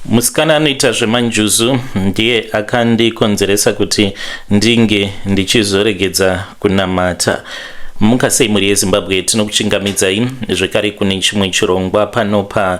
Musikana anoita zvemanjuzu ndiye akandikonzeresa kuti ndinge ndichizoregedza kunamata. Muka sei mhuri yeZimbabwe, tinokuchingamidzai zvekare kune chimwe chirongwa pano pa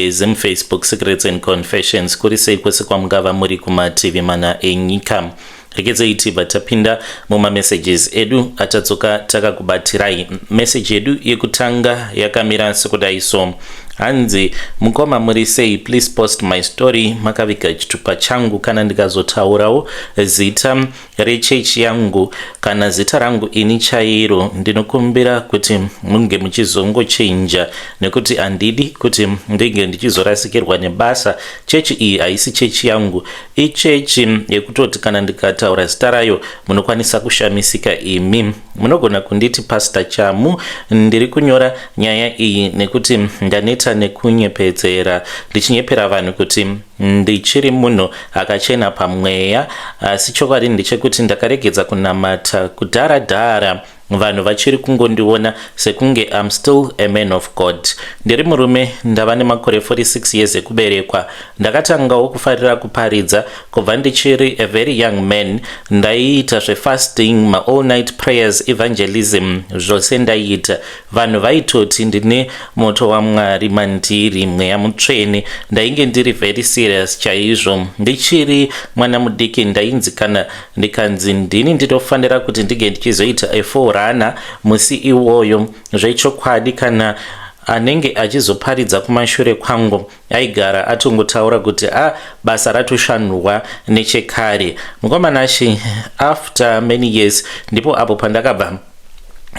Zim Facebook Secrets and Confessions. Kuri sei kwese kwamungava muri kumativi mana enyika? Regedzei tibva tapinda mumamessages edu atadzoka takakubatirai. Message yedu yekutanga yakamira sekudai so: hanzi, "Mukoma, muri sei? Please post my story makaviga chitupa changu. Kana ndikazotaurawo zita rechechi yangu kana zita rangu ini chairo, ndinokumbira kuti munge muchizongochinja nekuti handidi kuti ndinge ndichizorasikirwa nebasa. Chechi iyi haisi chechi yangu, ichechi yekutoti kana ndikataura zita rayo munokwanisa kushamisika imi. Munogona kunditi Pastor Chamu. Ndiri kunyora nyaya iyi nekuti ndaneta nekunyepedzera ndichinyepera vanhu kuti ndichiri munhu akachena pamweya, asi chokwadi ndechekuti ndakaregedza kunamata kudhara dhara. Vanhu vachiri kungondiona sekunge I'm still a man of God. Ndiri murume, ndava nemakore 46 years ekuberekwa. Ndakatangawo kufarira kuparidza kubva ndichiri a very young man. Ndaiita zvefasting, maall night prayers, evangelism, zvose ndaiita. Vanhu vaitoti ndine moto waMwari mandiri, mweya mutsvene. Ndainge ndiri very serious chaizvo. Ndichiri mwana mudiki, ndainzi kana ndikanzi ndini ndinofanira kuti ndinge ndichizoita a forerunner musi iwoyo, zvechokwadi kana anenge achizoparidza kumashure kwangu aigara atongotaura kuti a basa ratoshandwa nechekare." Mukomanashi, after many years ndipo apo pandakabva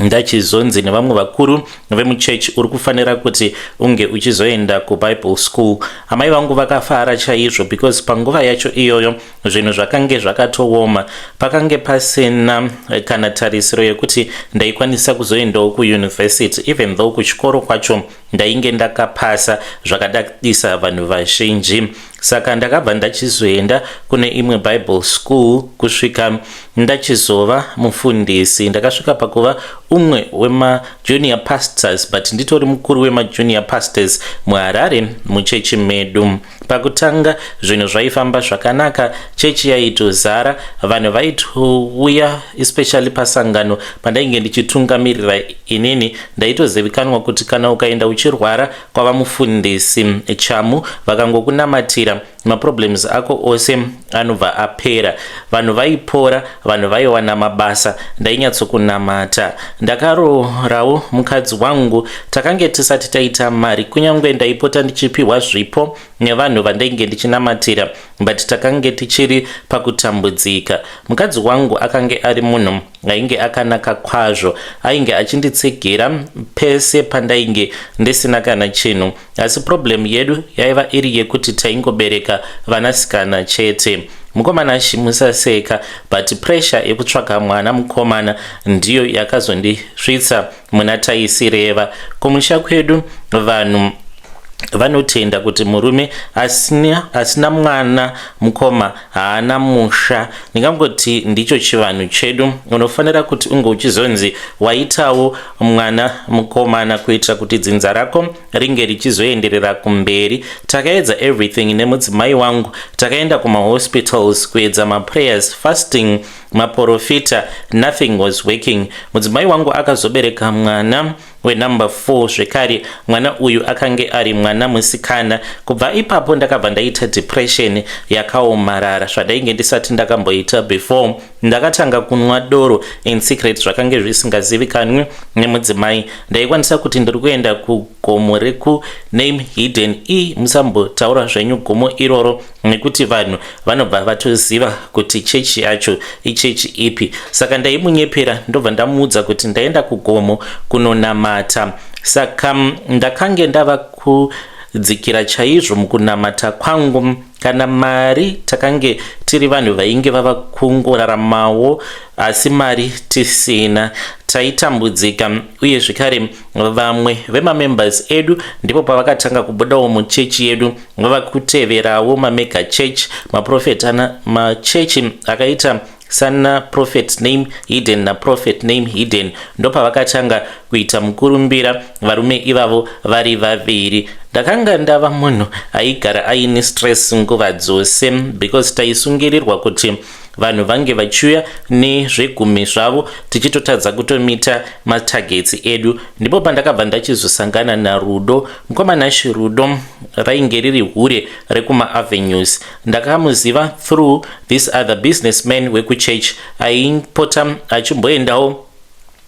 ndachizonzi nevamwe vakuru vemuchechi, "Uri kufanira kuti unge uchizoenda kuBible school." Amai vangu vakafara chaizvo because panguva yacho iyoyo zvinhu zvakange zvakatooma. Pakange pasina kana tarisiro yekuti ndaikwanisa kuzoendawo kuyunivhesity, even though kuchikoro kwacho ndainge ndakapasa zvakadadisa vanhu vazhinji. Saka ndakabva ndachizoenda kune imwe Bible school kusvika ndachizova mufundisi. Ndakasvika pakuva umwe wemajunior pastors, but nditori mukuru wemajunior pastors muHarare muchechi medu. Pakutanga zvinhu zvaifamba zvakanaka, chechi yaitozara, vanhu vaitouya, especially pasangano pandainge ndichitungamirira inini. Ndaitozivikanwa kuti kana ukaenda uchirwara kwava mufundisi Chamu, vakangokunamatira, maproblems ako ose anobva apera. Vanhu vaipora, vanhu vaiwana mabasa. Ndainyatsokunamata. Ndakarorawo mukadzi wangu. Takange tisati taita mari, kunyange ndaipota ndichipiwa zvipo nevanhu vandainge ndichinamatira, but takange tichiri pakutambudzika. Mukadzi wangu akange ari munhu ainge akanaka kwazvo, ainge achinditsigira pese pandainge ndisina kana chinhu. Asi problem yedu yaiva iri yekuti taingobereka vanasikana chete. Mukomana, musaseka, but pressure yekutsvaga mwana mukomana ndiyo yakazondisvitsa muna taisireva. Kumusha kwedu vanhu vanotenda kuti murume asina mwana mukoma haana musha. Ndingangoti ndicho chivanhu chedu. Unofanira kuti unge uchizonzi waitawo mwana mukomana kuitira kuti dzinza rako ringe richizoenderera kumberi. Takaedza everything nemudzimai wangu. Takaenda kumahospitals, kuedza maprayers, fasting, maprofita, nothing was working. Mudzimai wangu akazobereka mwana wenumber 4 zvekare. Mwana uyu akange ari mwana musikana. Kubva ipapo ndakabva ndaita depression yakaomarara zvandainge ndisati ndakamboita before. Ndakatanga kunwa doro in secret, zvakange zvisingazivikanwi nemudzimai. Ndaikwanisa kuti ndiri kuenda kugomo rekuname hidden e, musambotaura zvenyu gomo iroro nekuti vanhu vanobva vatoziva kuti chechi yacho ichechi ipi. Saka ndaimunyepera, ndobva ndamuudza kuti ndaenda kugomo kunonamata. Saka ndakange ndava kudzikira chaizvo mukunamata kwangu. Kana mari, takange tiri vanhu vainge vava kungoraramawo, asi mari tisina, taitambudzika. Uye zvekare vamwe vemamembers edu ndipo pavakatanga kubudawo muchechi yedu, vava kuteverawo mamega church, maprofeta, machechi akaita. Sana Prophet Name Hidden naProphet Name Hidden ndopavakatanga kuita mukurumbira varume ivavo vari vaviri. Ndakanga ndava munhu aigara aine stress nguva dzose because taisungirirwa kuti vanhu vange vachiuya nezvegumi zvavo, tichitotadza kutomita matargets edu. Ndipo pandakabva ndachizosangana naRudo, mukomanashi. Rudo rainge riri hure rekumaAvenues. Ndakamuziva through this other businessman wekuchurch aipota achimboendawo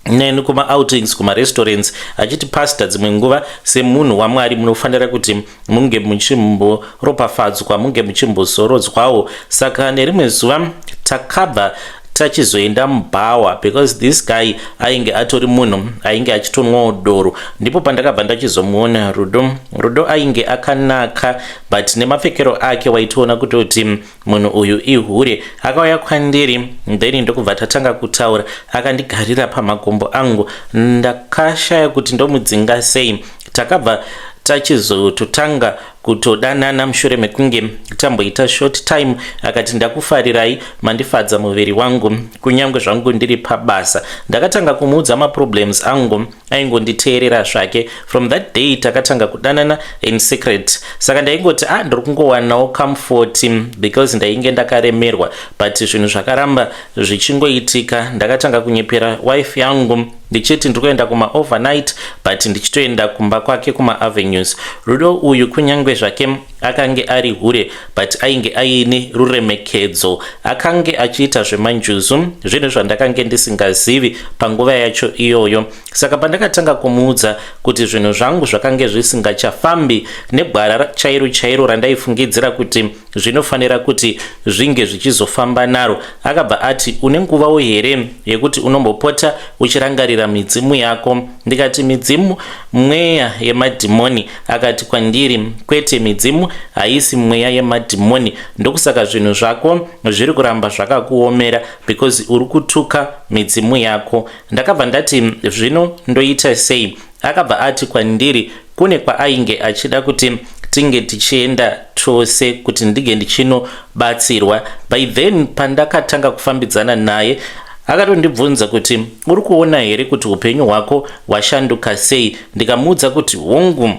neni kumaoutings, kumarestaurants, achiti, "Pastor, dzimwe nguva semunhu waMwari munofanira kuti munge muchimboropafadzwa, munge muchimbozorodzwawo." Saka nerimwe zuva takabva tachizoenda mubhawa because this guy ainge atori munhu ainge achitonwawo doro. Ndipo pandakabva ndachizomuona Rudo. Rudo ainge akanaka, but nemapfekero ake waitoona kutoti munhu uyu ihure. Akauya kwandiri, then ndokubva tatanga kutaura. Akandigarira pamakumbo angu, ndakashaya kuti ndomudzinga sei. Takabva tachizototanga kutodanana. Mushure mekunge tamboita short time, akati, "Ndakufarirai, mandifadza muviri wangu, kunyange zvangu ndiri pabasa." Ndakatanga kumuudza maproblems angu, aingonditeerera zvake. From that day takatanga kudanana in secret. Saka ndaingoti, "A ah, ndiri kungowanawo comfort," because ndainge ndakaremerwa. But zvinhu zvakaramba zvichingoitika. Ndakatanga kunyepera wife yangu ndichiti ndiri kuenda kumaovernight, but ndichitoenda kumba kwake kumaAvenues. Rudo uyu, kunyange zvake akange ari hure, but ainge aine ruremekedzo. Akange achiita zvemanjuzu, zvinhu zvandakange ndisingazivi panguva yacho iyoyo. Saka pandakatanga kumuudza kuti zvinhu zvangu zvakange zvisingachafambi negwara chairo chairo randaifungidzira kuti zvinofanira kuti zvinge zvichizofamba naro, akabva ati, "Une nguvawo here yekuti unombopota uchirangarira midzimu yako?" Ndikati, "Midzimu mweya yemadhimoni." Akati kwandiri, "Kwete, midzimu haisi mweya yemadhimoni. Ndokusaka zvinhu zvako zviri kuramba zvakakuomera, because uri kutuka midzimu yako." Ndakabva ndati, "Zvino ndoita sei?" Akabva ati kwandiri kune kwaainge achida kuti tinge tichienda tose kuti ndinge ndichinobatsirwa. By then, pandakatanga kufambidzana naye, akatondibvunza kuti, "Uri kuona here kuti upenyu hwako hwashanduka sei?" Ndikamuudza kuti, "Hongu,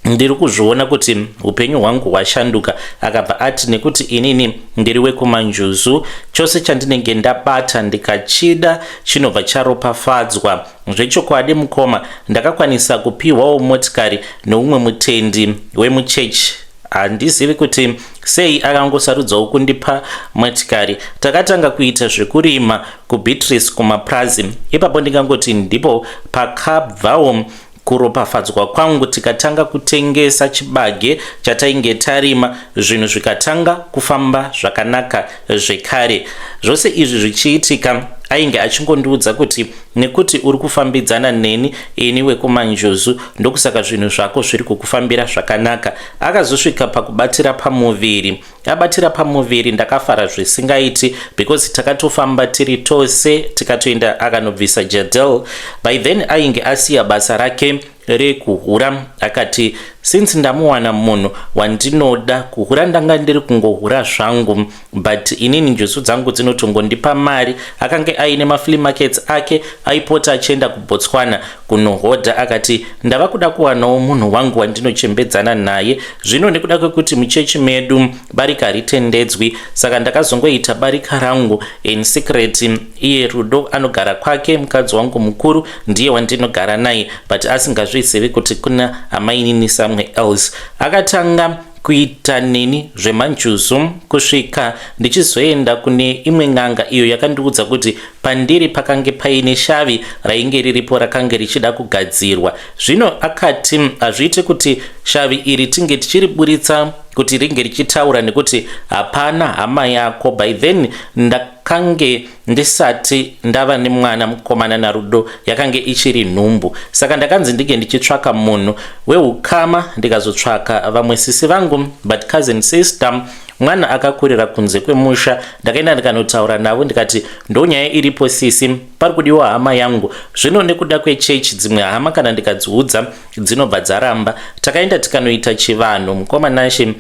ndiri kuzviona kuti upenyu hwangu hwashanduka." Akabva ati, "Nekuti inini ndiri wekumanjuzu, chose chandinenge ndabata ndikachida chinobva charopafadzwa." Zvechokwadi mukoma, ndakakwanisa kupiwawo motikari neumwe mutendi wemuchechi. Handizivi kuti sei akangosarudzawo kundipa motikari. Takatanga kuita zvekurima kuBeatrice, kumaprazi ipapo. Ndingangoti ndipo pakabvawo kuropafadzwa kwangu. Tikatanga kutengesa chibage chatainge tarima, zvinhu zvikatanga kufamba zvakanaka zvekare. Zvose izvi zvichiitika, ainge achingondiudza kuti, "Nekuti uri kufambidzana neni, ini wekumanjuzu, ndokusaka zvinhu zvako zviri kukufambira zvakanaka." Akazosvika pakubatira pamuviri. Abatira pamuviri, ndakafara zvisingaiti because takatofamba tiri tose, tikatoenda akanobvisa jadel. By then ainge asiya basa rake rekuhura. Akati, "Since ndamuwana munhu wandinoda, kuhura ndanga ndiri kungohura zvangu, but inini njuzu dzangu dzinotongondipa mari." Akange aine maflea markets ake, aipota achienda kuBotswana kunohodha. Akati, "Ndava kuda kuwanawo munhu wangu wandinochembedzana naye." Zvino nekuda kwekuti muchechi medu barika ritendedzwi, saka ndakazongoita barika rangu in secret. Iye Rudo anogara kwake, mukadzi wangu mukuru ndiye wandinogara naye, but asingazvizivi kuti kuna amainini somewhere else. Akatanga kuita neni zvemanjuzu kusvika ndichizoenda kune imwe n'anga iyo yakandiudza kuti pandiri pakange paine shavi rainge riripo rakange richida kugadzirwa. Zvino akati hazviiti kuti shavi iri tinge tichiriburitsa kuti ringe richitaura nekuti hapana hama yako. By then ndakange ndisati ndava nemwana mukomana naRudo, yakange ichiri nhumbu. Saka ndakanzi ndinge ndichitsvaka munhu weukama. Ndikazotsvaka vamwe sisi vangu, but cousin sister, mwana akakurira kunze kwemusha. Ndakaenda ndikanotaura navo, ndikati, "Ndonyaya iripo sisi, pari kudiwa hama yangu." Zvino nekuda kwechechi, dzimwe hama kana ndikadziudza dzinobva dzaramba. Takaenda tikanoita chivanhu, mukoma Nashe,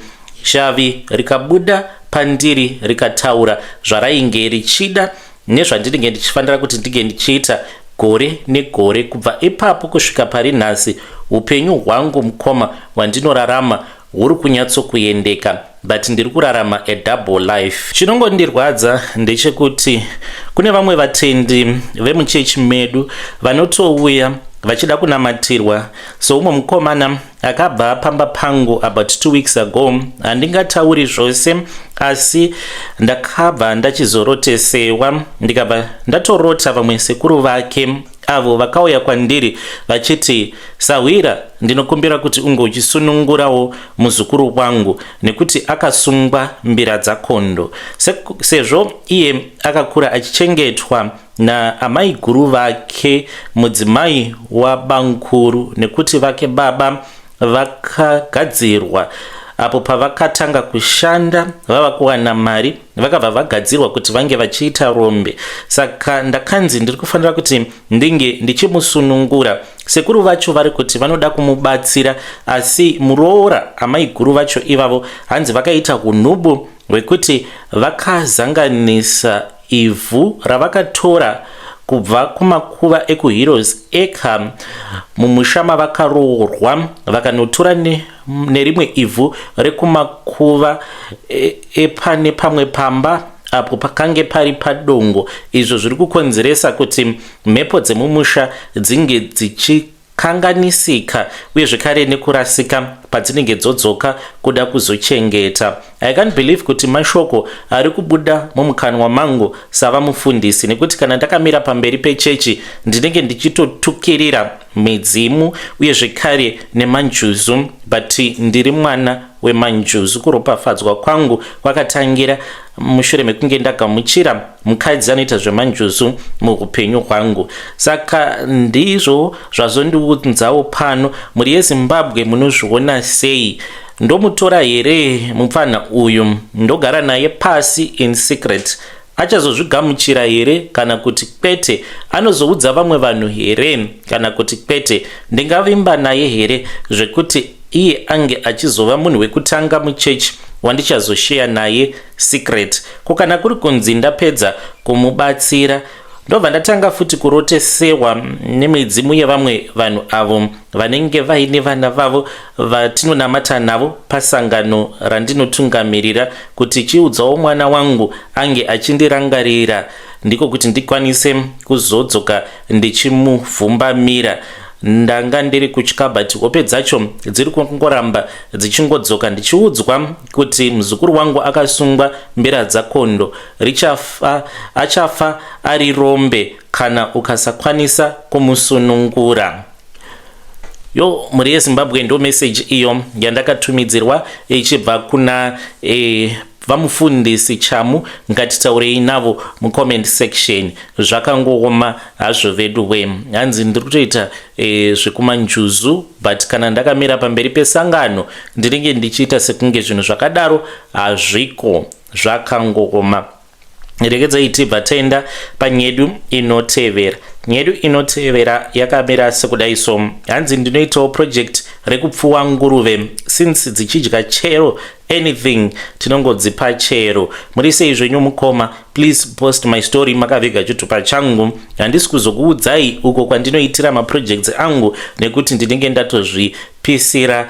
shavi rikabuda. pandiri rikataura zvarainge richida nezvandinenge ndichifanira kuti ndinge ndichiita gore negore. Kubva ipapo kusvika pari nhasi, upenyu hwangu, mukoma, hwandinorarama huri kunyatsokuendeka, but ndiri kurarama a double life. Chinongondirwadza ndechekuti kune vamwe vatendi vemuchechi medu vanotouya vachida kunamatirwa. Soumwe mukomana akabva pamba pangu about 2 weeks ago. Handingatauri zvose, asi ndakabva ndachizorotesewa, ndikabva ndatorota vamwe sekuru vake avo vakauya kwandiri vachiti, "Sahwira, ndinokumbira kuti unge uchisunungurawo muzukuru wangu nekuti akasungwa mbira dzakondo." Sezvo iye akakura achichengetwa naamai guru vake, mudzimai wabankuru, nekuti vake baba vakagadzirwa apo pavakatanga kushanda vava kuwana mari, vakabva vagadzirwa kuti vange vachiita rombe. Saka ndakanzi ndiri kufanira kuti ndinge ndichimusunungura. Sekuru vacho vari kuti vanoda kumubatsira, asi muroora, amai guru vacho ivavo, hanzi vakaita unhubu hwekuti vakazanganisa ivhu ravakatora kubva kumakuva ekuHeroes Acre mumusha mavakaroorwa, vakanotora nerimwe ivhu rekumakuva epane pamwe pamba apo pakange pari padongo, izvo zviri kukonzeresa kuti mhepo dzemumusha dzinge dzichikanganisika uye zvekare nekurasika padzinenge dzodzoka kuda kuzochengeta. I can't believe kuti mashoko ari kubuda mumukanwa mangu sava mufundisi, nekuti kana ndakamira pamberi pechechi ndinenge ndichitotukirira midzimu uye zvekare nemanjuzu, but ndiri mwana wemanjuzu. Kuropafadzwa kwangu kwakatangira mushure mekunge ndagamuchira mukadzi anoita zvemanjuzu muupenyu hwangu. Saka ndizvo zvazondiunzawo pano. Mhuri yeZimbabwe, munozviona sei? Ndomutora here mupfanha uyu, ndogara naye pasi in secret? Achazozvigamuchira here kana kuti kwete? Anozoudza vamwe vanhu here kana kuti kwete? Ndingavimba naye here zvekuti iye ange achizova munhu wekutanga muchechi wandichazosheya naye secret? Ko kana kuri kunzi ndapedza kumubatsira, ndobva ndatanga futi kurotesewa nemidzimu yevamwe vanhu avo vanenge vaine vana vavo vatinonamata navo pasangano randinotungamirira, kuti chiudzawo mwana wangu ange achindirangarira, ndiko kuti ndikwanise kuzodzoka ndichimuvhumbamira? Ndanga ndiri kutya, but hope dzacho dziri kungoramba dzichingodzoka ndichiudzwa kuti muzukuru wangu akasungwa mbira dzakondo, richafa, achafa ari rombe kana ukasakwanisa kumusunungura. Yo, mhuri yeZimbabwe, ndo meseji iyo yandakatumidzirwa ichibva kuna vamufundisi Chamu. Ngatitaurei navo mucomment section. Zvakangooma hazvo vedu we. Hanzi ndiri kutoita zvekumanjuzu, but kana ndakamira pamberi pesangano ndinenge ndichiita sekunge zvinhu zvakadaro hazviko. Zvakangooma. Regedzai tibva taenda panyedu inotevera. Nyedu inotevera yakamira sekudai so. Hanzi ndinoitawo project rekupfuwa nguruve since dzichidya chero anything, tinongodzipa chero. Muri sei zvenyu mukoma? Please post my story makaviga chitupa changu. Handisi kuzokuudzai uko kwandinoitira maprojects angu nekuti ndinenge ndatozvipisira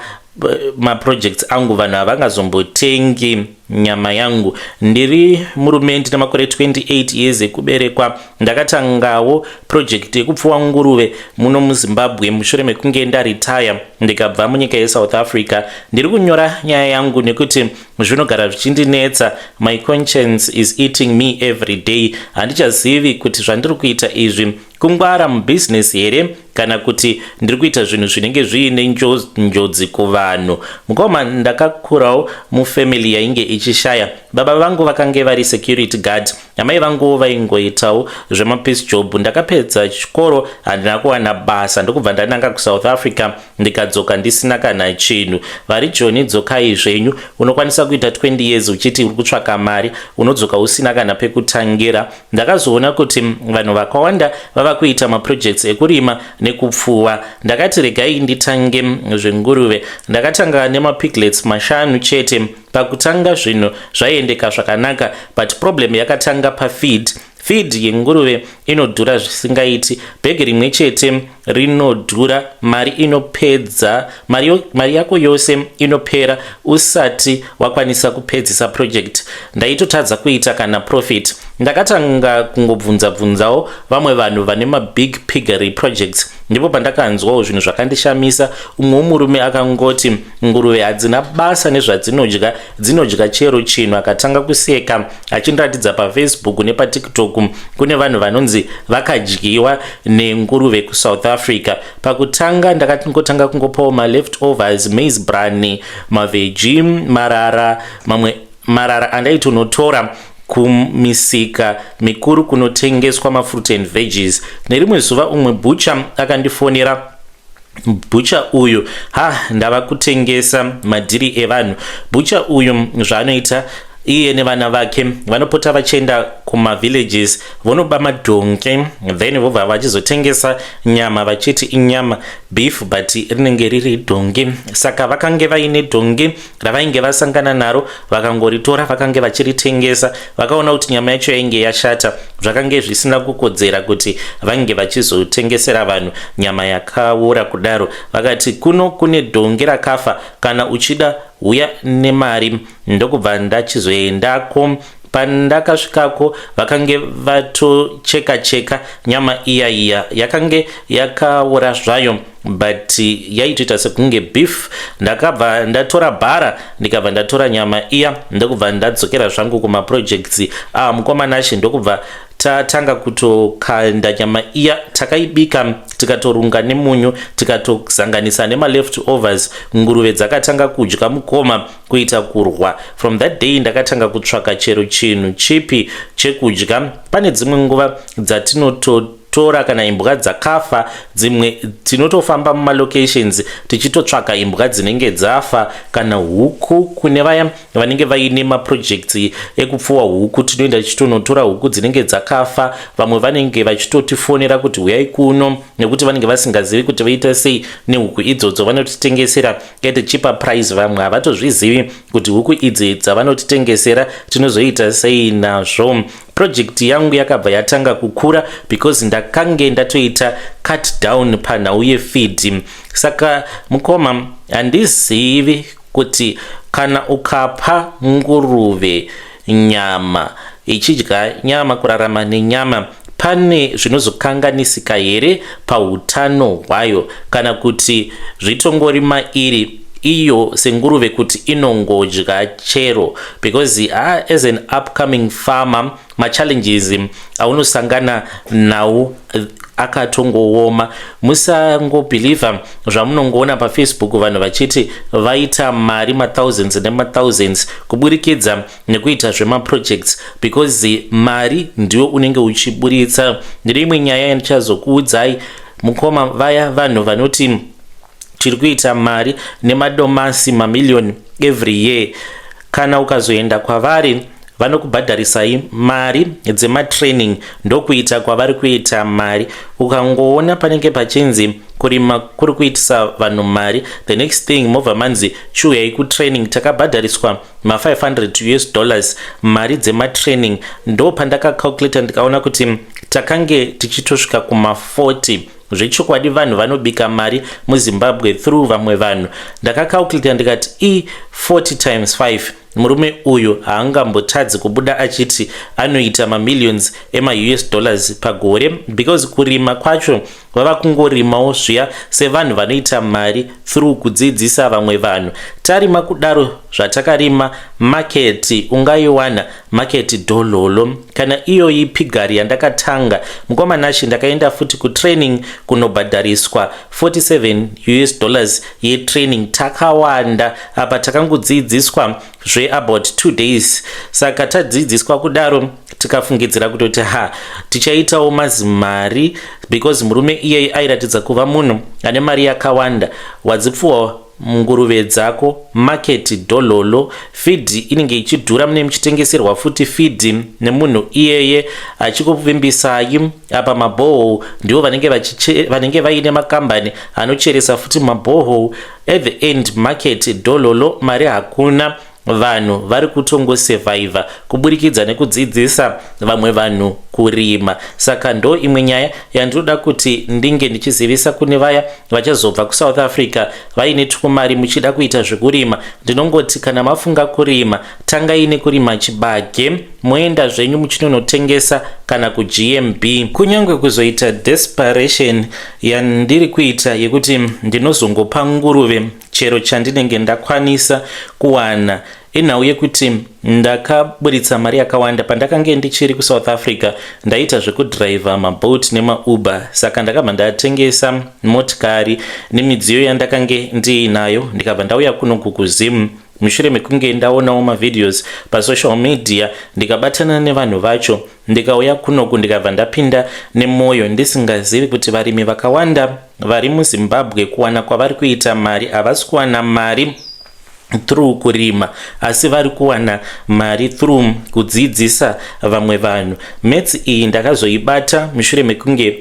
maprojects angu, vanhu havangazombotengi nyama yangu. Ndiri murume, ndine makore 28 years ekuberekwa. Ndakatangawo project yekupfuwa nguruve muno muZimbabwe mushure mekunge ndaritaya ndikabva munyika yeSouth Africa. Ndiri kunyora nyaya yangu nekuti zvinogara zvichindinetsa. My conscience is eating me every day. Handichazivi kuti zvandiri kuita izvi kungwara mubhizinesi here kana kuti ndiri kuita zvinhu zvinenge zviine njodzi kuvanhu. Mukoma, ndakakurawo mufamily yainge ichishaya. Baba vangu vakange vari security guard, amai vanguwo vaingoitawo zvemapiece job. Ndakapedza chikoro, handina kuwana basa, ndokubva ndananga kuSouth Africa, ndikadzoka ndisina kana chinhu. Vari Joni dzokai zvenyu, unokwanisa kuita 20 years uchiti uri kutsvaka mari, unodzoka usina kana pekutangira. Ndakazoona kuti vanhu vakawanda vava kuita maprojects ekurima nekupfuwa. Ndakati regai nditange zvenguruve. Ndakatanga nemapiglets mashanu chete. Pakutanga zvinhu zvaienda. kuendeka zvakanaka, but problem yakatanga pafeed. Feed yenguruve inodhura zvisingaiti. Bhegi rimwe chete rinodhura mari inopedza mari, mari yako yose inopera usati wakwanisa kupedzisa project. Ndaitotadza kuita kana profit. Ndakatanga kungobvunza bvunzawo vamwe vanhu vane mabig piggery projects. Ndipo pandakanzwawo zvinhu zvakandishamisa. Umwe womurume akangoti nguruve hadzina basa nezvadzinodya, dzinodya chero chinhu. Akatanga kuseka achindiratidza paFacebook nepaTikTok kune vanhu vanonzi vakadyiwa nenguruve kuSouth Africa. Pakutanga ndakangotanga kungopawo maleftovers, maize bran, maveggie, marara, mamwe marara andaitonotora kumisika mikuru kunotengeswa mafruit and veggies. Nerimwe zuva umwe butcher akandifonera. Butcher uyu, ha, ndava kutengesa madhiri evanhu. Butcher uyu zvaanoita, iye nevana vake vanopota vachienda kumavillages vonoba madhongi, then vobva vachizotengesa nyama vachiti inyama beef, but rinenge riri dhongi. Saka vakange vaine dhongi ravainge vasangana naro, vakangoritora, vakange vachiritengesa. Vakaona kuti nyama yacho yainge yashata, zvakange zvisina kukodzera kuti vange vachizotengesera vanhu nyama yakaora kudaro. Vakati kuno kune dhongi rakafa, kana uchida uya nemari. Ndokubva ndachizoendako. Pandakasvikako vakange vatocheka cheka nyama iya iya, yakange yakaora zvayo, but yaitoita sekunge beef. Ndakabva ndatora bhara, ndikabva ndatora nyama iya, ndokubva ndadzokera zvangu kumaprojects. Ah, mukomana Ashe, ndokubva tatanga kutokanda nyama iya. Takaibika, tikatorunga nemunyu, tikatosanganisa nemaleftovers. Nguruve dzakatanga kudya, mukoma, kuita kurwa. From that day ndakatanga kutsvaka chero chinhu chipi chekudya. Pane dzimwe nguva dzatinototora kana imbwa dzakafa. Dzimwe tinotofamba mumalocations tichitotsvaka imbwa dzinenge dzafa kana huku. Kune vaya vanenge vaine maprojects ekupfuwa huku, tinoenda tichitonotora huku dzinenge dzakafa. Vamwe vanenge vachitotifonera kuti huyai kuno, nekuti vanenge vasingazivi kuti voita sei nehuku idzodzo. Vanotitengesera at cheaper price. Vamwe havatozvizivi kuti huku idzi dzavanotitengesera tinozoita sei nazvo. Project yangu yakabva yatanga kukura because ndakange ndatoita cut down panhau yefeed. Saka mukoma, handizivi kuti kana ukapa nguruve nyama, ichidya nyama, kurarama nenyama, pane zvinozokanganisika here pautano hwayo, kana kuti zvitongori mairi iyo senguruve kuti inongodya chero? Because as an upcoming farmer, machallenges aunosangana nawo akatongooma. Musangobhilivha zvamunongoona paFacebook, vanhu vachiti vaita mari mathousands nemathousands kuburikidza nekuita zvemaprojects, because mari ndiwo unenge uchiburitsa. Ndine imwe nyaya yandichazokuudzai, mukoma. Vaya vanhu vanoti tiri kuita mari nemadomasi mamiliyoni every year, kana ukazoenda kwavari vanokubhadharisai mari dzematraining, ndokuita kwavari kuita mari. Ukangoona panenge pachinzi kurima kuri kuitisa vanhu mari, the next thing mobva manzi chiuyai kutraining, takabhadhariswa ma500 US dollars mari dzematraining. Ndo pandakacalculata ndikaona kuti takange tichitosvika kuma40. Zvechokwadi vanhu vanobika mari muZimbabwe through vamwe vanhu. Ndakacalculata ndikati e 40 times 5, murume uyu haangambotadzi kubuda achiti anoita mamillions emaUS dollars pagore, because kurima kwacho vava kungorimawo zviya sevanhu vanoita mari through kudzidzisa vamwe vanhu. Tarima kudaro zvatakarima, market ungaiwana, market dhololo. Kana iyoyi piggery yandakatanga, mukoma Nashi, ndakaenda futi kutraining kunobhadhariswa 47 US dollars yetraining. Takawanda apa, takangodzidziswa zveabout 2 days. Saka tadzidziswa kudaro, tikafungidzira kutoti ha, tichaitawo mazimari, because murume iyeye airatidza kuva munhu ane mari yakawanda. Wadzipfuwa nguruve dzako, market dhololo, feed inenge ichidhura, mune muchitengeserwa futi feed nemunhu iyeye achikuvimbisai. Apa maborehole ndivo vanenge vaine makambani anocheresa futi maborehole. At the end, market dhololo, mari hakuna. Vanhu vari kutongosurvivha kuburikidza nekudzidzisa vamwe vanhu kurima. Saka ndo imwe nyaya yandinoda kuti ndinge ndichizivisa kune vaya vachazobva kuSouth Africa vaine twumari muchida kuita zvekurima. Ndinongoti kana mafunga kurima, tangai nekurima chibage, moenda zvenyu muchinonotengesa kana kuGMB. Kunyange kuzoita desperation yandiri kuita yekuti ndinozongopa nguruve chero chandinenge ndakwanisa kuwana, inhau yekuti ndakaburitsa mari yakawanda. Pandakange ndichiri kuSouth Africa, ndaita zvekudhiraivha maBolt nemaUber, saka ndakabva ndatengesa motikari nemidziyo yandakange ndiinayo, ndikabva ndauya kunoku kuZim. Mushure mekunge ndaonawo mavideos pasocial media, ndikabatana nevanhu vacho, ndikauya kunoku, ndikabva ndapinda nemwoyo, ndisingazivi kuti varimi vakawanda vari muZimbabwe kuwana kwavari kuita mari, havasi kuwana mari through kurima, asi vari kuwana mari through kudzidzisa vamwe vanhu. Maths iyi ndakazoibata mushure mekunge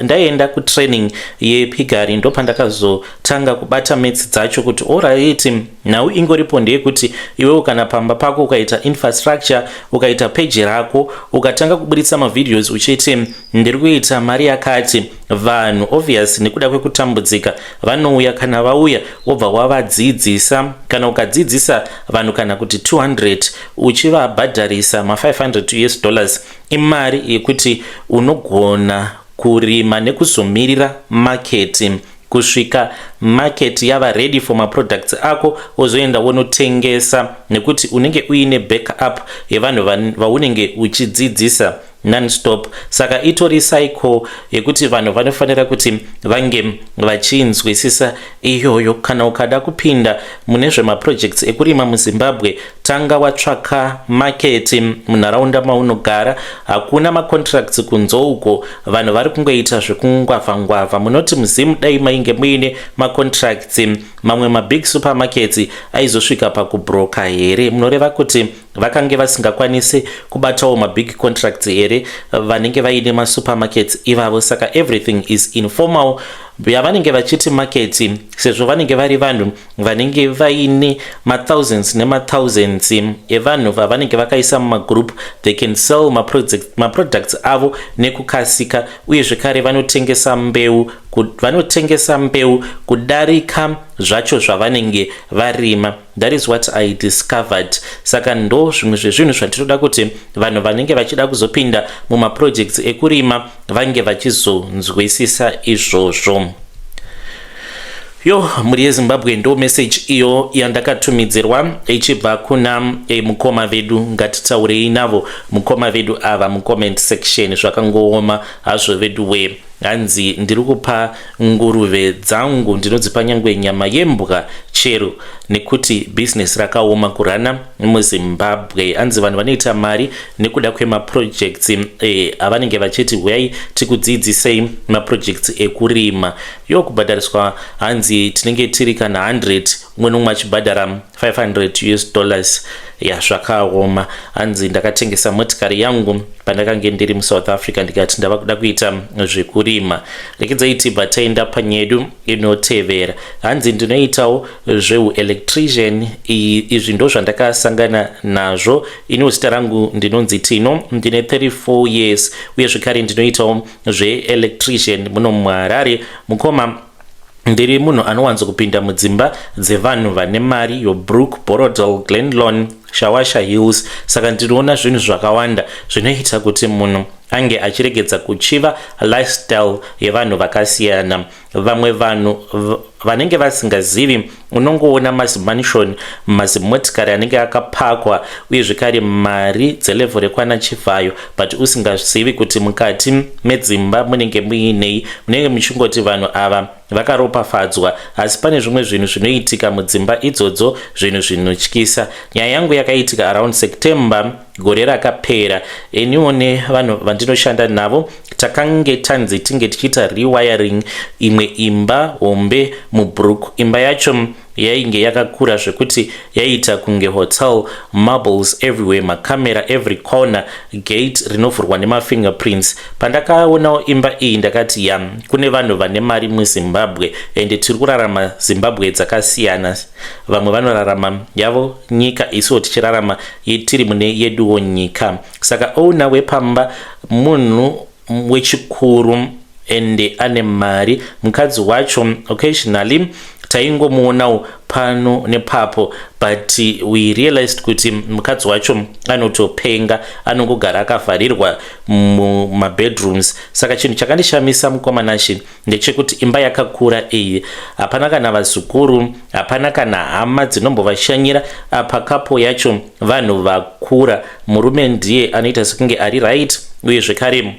ndaenda kutraining yepiggery. Ndopandakazotanga kubata maths dzacho kuti alright, nhau ingoripo ndeyekuti iwewo kana pamba pako ukaita infrastructure, ukaita peji rako, ukatanga kuburitsa mavideos uchiti ndiri kuita mari yakati, vanhu obvious nekuda kwekutambudzika vanouya. Kana vauya, wobva wavadzidzisa. Kana ukadzidzisa vanhu kana kuti 200, uchivabhadharisa ma500 US dollars, imari yekuti unogona kurima nekuzomirira market kusvika market yava ready for maproducts ako, wozoenda wonotengesa, nekuti unenge uine backup yevanhu vaunenge uchidzidzisa nonstop. Saka itori cycle yekuti vanhu vanofanira kuti vange vachinzwisisa iyoyo. Kana ukada kupinda mune zvemaprojects ekurima muZimbabwe, tanga watsvaka market munharaunda maunogara. Hakuna macontracts kunze uko, vanhu vari kungoita zvekungwavha-ngwavha. Munoti muZimu dai mainge muine macontracts, mamwe mabig supermarkets aizosvika pakubroka here? Munoreva kuti vakange vasingakwanisi kubatawo mabig contracts here vanenge vaine masupermarkets ivavo? Saka everything is informal. Yavanenge vachiti market, sezvo vanenge vari vanhu vanenge vaine mathousands nemathousands evanhu vavanenge vakaisa mumagroup, they can sell maproducts avo nekukasika. Uye zvekare vanotengesa mbeu kudarika zvacho zvavanenge varima. That is what I discovered. Saka ndo zvimwe zvezvinhu zvandinoda kuti vanhu vanenge vachida kuzopinda mumaprojects ekurima vange vachizonzwisisa izvozvo. Yo, mhuri yeZimbabwe, ndo message iyo yandakatumidzirwa ichibva kuna mukoma vedu. Ngatitaurei navo mukoma vedu ava mucomment section. Zvakangooma hazvo vedu we. Hanzi ndiri kupa nguruve dzangu, ndinodzipa nyangwe nyama yembwa chero, nekuti bhizinesi rakaoma kurana muZimbabwe. Hanzi vanhu vanoita mari nekuda kwemaprojects avanenge vachiti huyai tikudzidzisei maprojects ekurima. Yo, kubhadhariswa, hanzi tinenge tiri kana 100, umwe nomwe achibhadhara 500 US dollars. Ya, zvakaoma. Hanzi ndakatengesa motikari yangu pandakange ndiri muSouth Africa, ndikati ndava kuda kuita zvekurima. Rekedzai tibva taenda panyedu inotevera. Hanzi ndinoitawo zveuelectrician, izvi ndo zvandakasangana nazvo. Iniwo zita rangu ndinonzi Tino, ndine 34 years, uye zvekare ndinoitawo zveelectrician muno muHarare. Mukoma, ndiri munhu anowanzokupinda mudzimba dzevanhu vane mari, yoBrook, Borrowdale, Glen Lorne, Shawasha Hills, saka ndinoona zvinhu zvakawanda zvinoita kuti munhu ange achiregedza kuchiva lifestyle yevanhu vakasiyana. Vamwe vanhu vanenge vasingazivi, unongoona mazimansion, mazimotikari anenge akapakwa, uye zvekare mari dzelevel rekwana Chivhayo, but usingazivi kuti mukati medzimba munenge muinei. Munenge muchingoti vanhu ava vakaropafadzwa, asi pane zvimwe zvinhu zvinoitika mudzimba idzodzo, zvinhu zvinotyisa. Nyaya yangu yakaitika around September gore rakapera. Iniwo nevanhu vandinoshanda navo takange tanzi tinge tichiita rewiring imwe. imwe imba hombe muBrook. Imba yacho yainge yakakura zvekuti yaiita kunge hotel, marbles everywhere, macamera every corner, gate rinovhurwa nemafingerprints. Pandakaonawo imba iyi ndakati, ya, kune vanhu vane mari muZimbabwe, ende tiri kurarama Zimbabwe dzakasiyana. Vamwe vanorarama yavo nyika, isuwo tichirarama tiri mune yeduwo nyika. Saka owner wepamba munhu wechikuru ende ane mari. Mukadzi wacho occasionally taingomuonawo pano nepapo, but we realized kuti mukadzi wacho anotopenga, anongogara akavharirwa mumabedrooms. Saka chinhu chakandishamisa, mukomanashi, ndechekuti imba yakakura iyi, hapana kana vazukuru, hapana kana hama dzinombovashanyira. Apa couple yacho vanhu vakura, murume ndiye anoita sekunge ari right, uye zvekare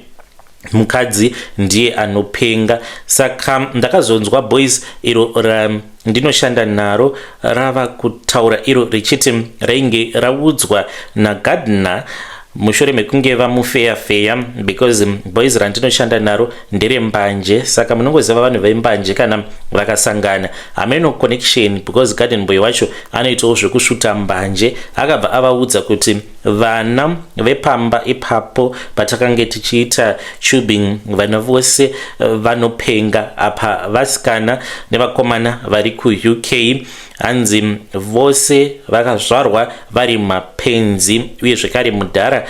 mukadzi ndiye anopenga. Saka ndakazonzwa boys iro randinoshanda naro rava kutaura iro richiti rainge raudzwa nagardener mushure mekunge vamufeya-feya, because boys randinoshanda naro nderembanje. Saka munongoziva vanhu vembanje kana vakasangana, hameno connection, because garden boy wacho anoitawo zvekusvuta mbanje. Akabva avaudza kuti vana vepamba ipapo patakange tichiita tubing, vana vose vanopenga. Apa vasikana nevakomana vari kuUK, hanzi vose vakazvarwa vari mapenzi. Uye zvekare mudhara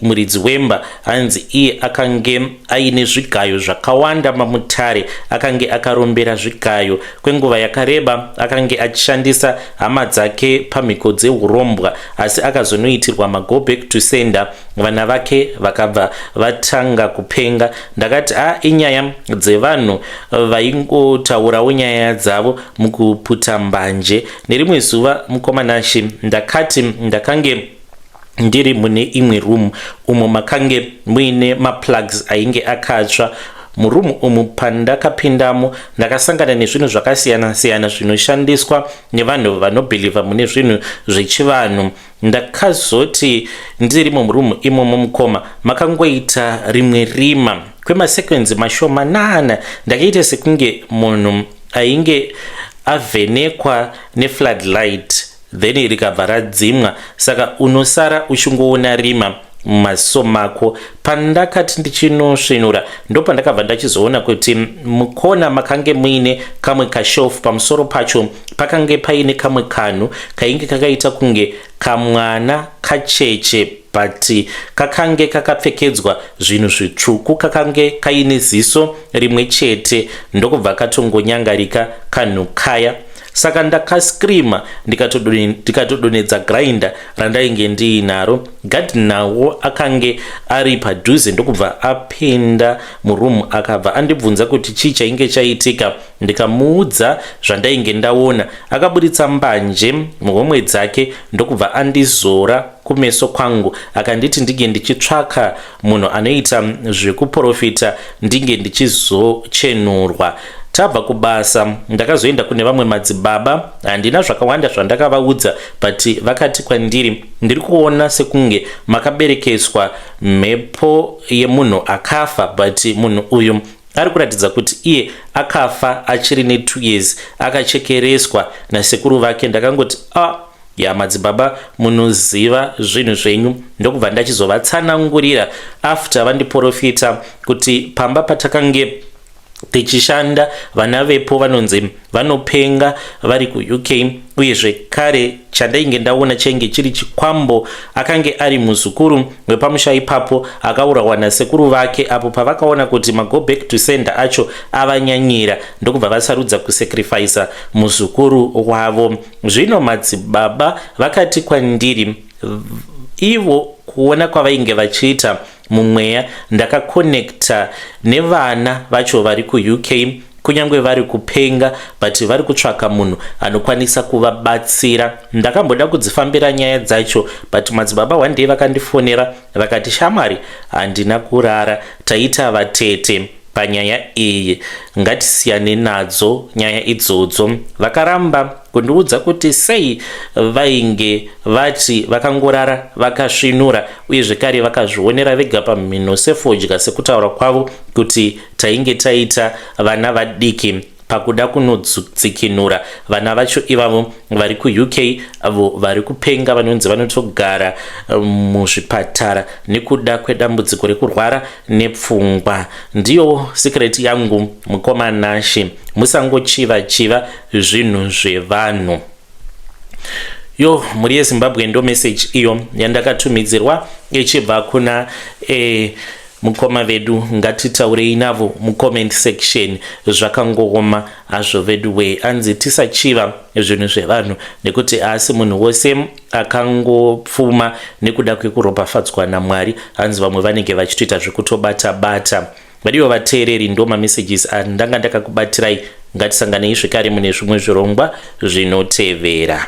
muridzi wemba, hanzi iye akange aine zvigayo zvakawanda mamutare, akange akarombera zvigayo kwenguva yakareba, akange achishandisa hama dzake pamhiko dzeurombwa, asi akazonoitirwa mago back to sender, vana vake vakabva vatanga kupenga. Ndakati, a, inyaya dzevanhu vaingotaurawo nyaya dzavo mukuputa mbanje. Nerimwe zuva, mukomanashi, ndakati ndakange ndiri mune imwe room umo makange muine maplugs ainge akatsva. Murumu umu pandakapindamo ndakasangana nezvinhu zvakasiyana-siyana zvinoshandiswa nevanhu vanobhilivha mune zvinhu zvechivanhu. Ndakazoti ndirimo murumu imomo, mukoma, makangoita rimwe rima kwemasekonzi mashomanana. Ndakaita sekunge munhu ainge avhenekwa nefloodlight, then rikabva radzimwa, saka unosara uchingoona rima mumaziso mako. Pandakati ndichinosvinura, ndopandakabva ndachizoona kuti mukona makange muine kamwe kashelf, pamusoro pacho pakange paine kamwe kanhu kainge kakaita kunge kamwana kacheche, but kakange kakapfekedzwa zvinhu zvitsvuku, kakange kaine ziso rimwe chete, ndokubva katongonyangarika kanhu kaya. Saka ndakascreama, ndikatodonhedza grinder randainge ndiinaro. Gardenerwo akange ari padhuze, ndokubva apinda murumu, akabva andibvunza kuti chii chainge chaitika. Ndikamuudza zvandainge ndaona. Akaburitsa mbanje muhomwe dzake, ndokubva andizora kumeso kwangu, akanditi ndinge ndichitsvaka munhu anoita zvekuprofita, ndinge ndichizochenurwa. Tabva kubasa ndakazoenda kune vamwe madzibaba. Handina zvakawanda zvandakavaudza, but vakati kwandiri, "Ndiri kuona sekunge makaberekeswa mhepo yemunhu akafa, but munhu uyu ari kuratidza kuti iye akafa achiri ne2 years, akachekereswa nasekuru vake." Ndakangoti, "A ah, ya, madzibaba munoziva zvinhu zvenyu." Ndokubva ndachizovatsanangurira after vandiprofita kuti pamba patakange tichishanda vana vepo vanonzi vanopenga vari kuUK, uye zvekare chandainge ndaona chainge chiri chikwambo, akange ari muzukuru wepamusha ipapo akaurawa nasekuru vake, apo pavakaona kuti mago back to sender acho avanyanyira, ndokubva vasarudza kusacrifica muzukuru wavo. Zvino madzibaba vakati kwandiri ivo kuona kwavainge vachiita mumweya, ndakakonekta nevana vacho vari kuUK, kunyange vari kupenga, but vari kutsvaka munhu anokwanisa kuvabatsira. Ndakamboda kudzifambira nyaya dzacho, but madzibaba one day vakandifonera vakati, "Shamwari, handina kurara, taita vatete." Panyaya iyi ngatisiyane nadzo nyaya idzodzo. Vakaramba kundiudza kuti sei vainge vati vakangorara vakasvinura uye zvekare vakazvionera vega pamhino sefodya sekutaura kwavo kuti tainge taita vana vadiki pakuda kunodzikinura vana vacho ivavo vari kuUK avo vari kupenga vanonzi vanotogara muzvipatara nekuda kwedambudziko rekurwara nepfungwa. Ndiyo secret yangu mukoma Nashe, musangochiva chiva zvinhu zvevanhu. Yo mhuri yeZimbabwe, ndo message iyo yandakatumidzirwa ichibva kuna mukoma vedu. Ngatitaurei navo mucomment section. Zvakangooma hazvo vedu we. Anzi tisachiva zvinhu zvevanhu nekuti haasi munhu wose akangopfuma nekuda kwekuropafadzwa naMwari. Hanzi vamwe vanenge vachitoita zvekutobata bata. Vadiwa vateereri, ndo mamessages andanga ndakakubatirai. Ngatisanganei zvekare mune zvimwe zvirongwa zvinotevera.